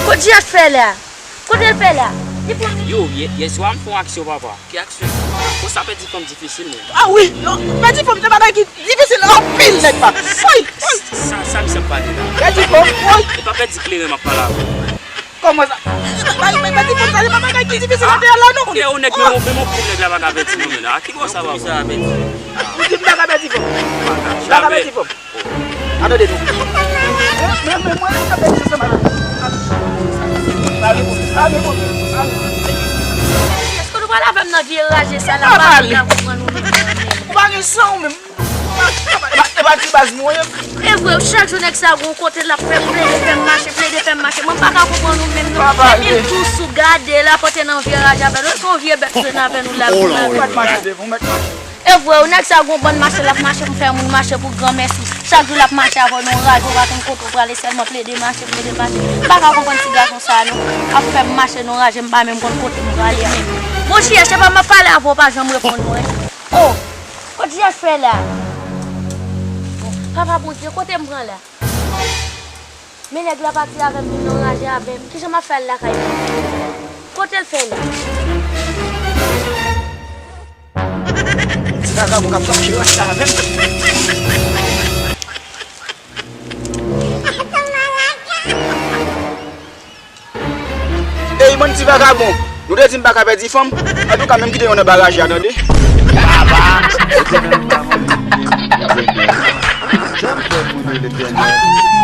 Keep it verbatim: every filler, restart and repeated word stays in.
Kot Jiyèt fè la? Kote l fè la? Li pran. Yo, yè, yèswa m fè yon aksyon, papa. Ki aksyon? Konsa pèdi fanm difisil, men. Ah wi, non, pèdi fanm se bagay ki difisil anpil, nèg pa. Woy, woy. Sa, sa misye ap pale la? Pèdi fanm, woy. E pa pèdi kleren m ap pale avè w. Kòman sa? Pèdi fanm sa, se pa bagay ki difisil nan tè la, non. Freo, nèg, men yon, men yon kout nèg la pa ka pèdi non, men la. Ki bò sa, papa? Ou di m pa ka pèdi fanm? Pa ka, pa ka pèdi fanm. Atande non. Men, men, men mwen, m ka pèdi fanm ansanm avè w. Pa gen pwoblèm, pa gen pwoblèm, pa gen pwoblèm. Èske nou pral avè m nan vye raje sa la? Pa pale. Ou pa gen san ou menm. E pa ti baz nou ye. E vre, chak jou nèg sa gon kote l ap fè m plede fè m mache, plede fè m mache. Mwen pa ka konprann ou menm non. Epi l tou sou, gade l ap antre nan vye raje avè nou. Èske yon vye bèt jwenn avè nou la? Ou mèt mache devan, ou mèt mache. E vre, nèg sa gon bann mache l ap mache pou fè moun mache pou granmèsi. Chak jou l ap mache avè w nan yon raje, ou pa konn kote w prale, sèlman plede mache, plede mache. M pa ka konprann ti gason sa non. Ap fè m mache nan yon raje, m pa menm konn kote m prale a menm. Monchè, se pa m ap pale avè w, pa janm reponn mwen. Oh, kot Jiyèt fè la? Papa Bondye, kote m pran la? Men nèg la pati avè m, vin nan raje avè m. Kijan m ap fè al lakay mwen? Kote l fè la? Ti vagabon k ap chache ranch la avè m. Ey, bann ti vagabon, nou te di m pa ka pèdi fanm. Antouka, menm kite yon nan baraj la, tande. Papa! Janm fè moun Letènèl.